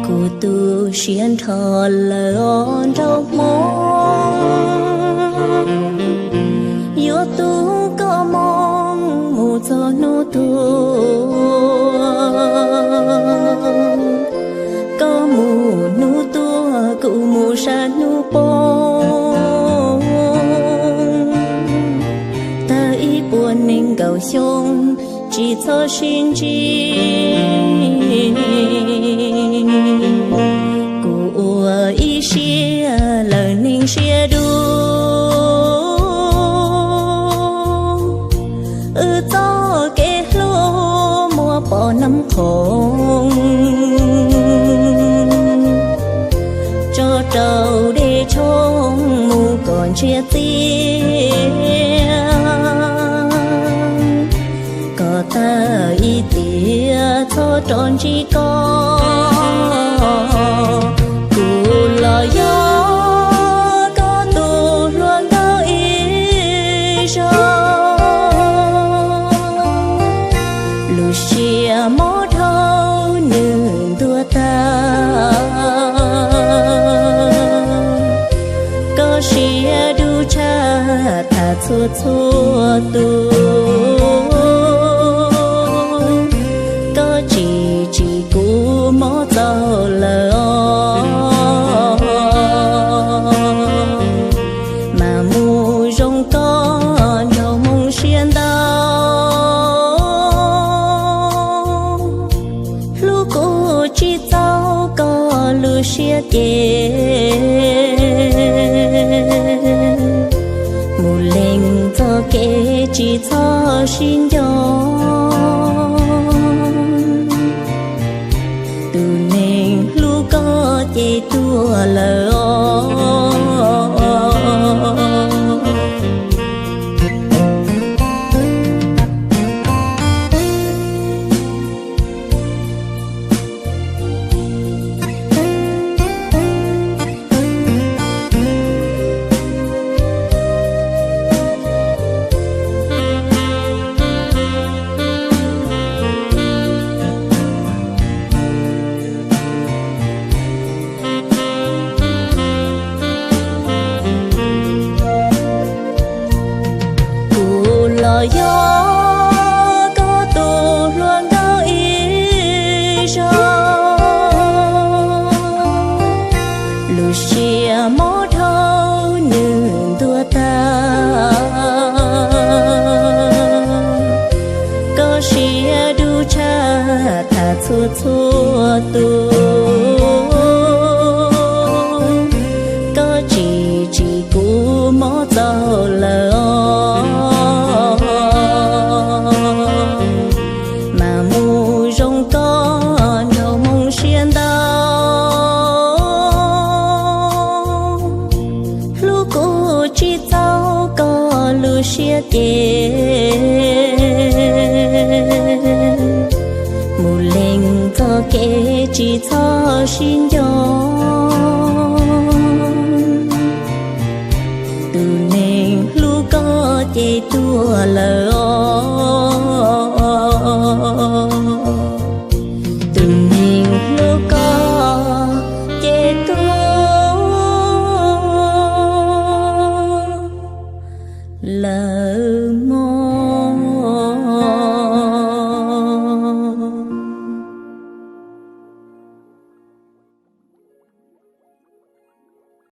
Kuv tu siab nrho lawm os nraug Hmoob, yuav tu koj moo mus txog hnub tuag. Koj mus hnub tuag kuv mus sab hnub poob. Tag ib puas nees nkaum xyoo tsis txhob sib ntsib. Kuv ua ib siab lawm neeg siab dub, wb txoj kev hlub muaj pom nab qhoov. Tso rau dej tshoob mus kom ntsiag txiag, kom tag ib tiam txhob rov ntsib koj. Kuv los yog koj tus hluas nkauj ib zaug, lub siab mob dhau nws ntuag tag. Koj siab dub tshaj tham txhua txhua tus, koj tsis tsim kuv mob txaus lawm os. Mas mus zoo koj nraug Hmoob siab ntau, hlub kuv tsis txaus koj lub siab ces, mus lees txoj kev tsis txhob sib nco. Tus neeg hlub koj ces tuag lawm os. Kuv los yog koj tus hluas nkauj ib zaug, lub siab mob dhau nws ntuag tag. Koj siab dub tshaj tham txhua txhua tus, koj tsis tsim kuv mob txaus lawm os. Mas mus zoo koj nraug Hmoob siab ntau, hlub kuv tsis txaus koj lub siab ces, mus lees txoj kev tsis txhob sib nco. Tus neeg hlub koj ces tuag lawm os.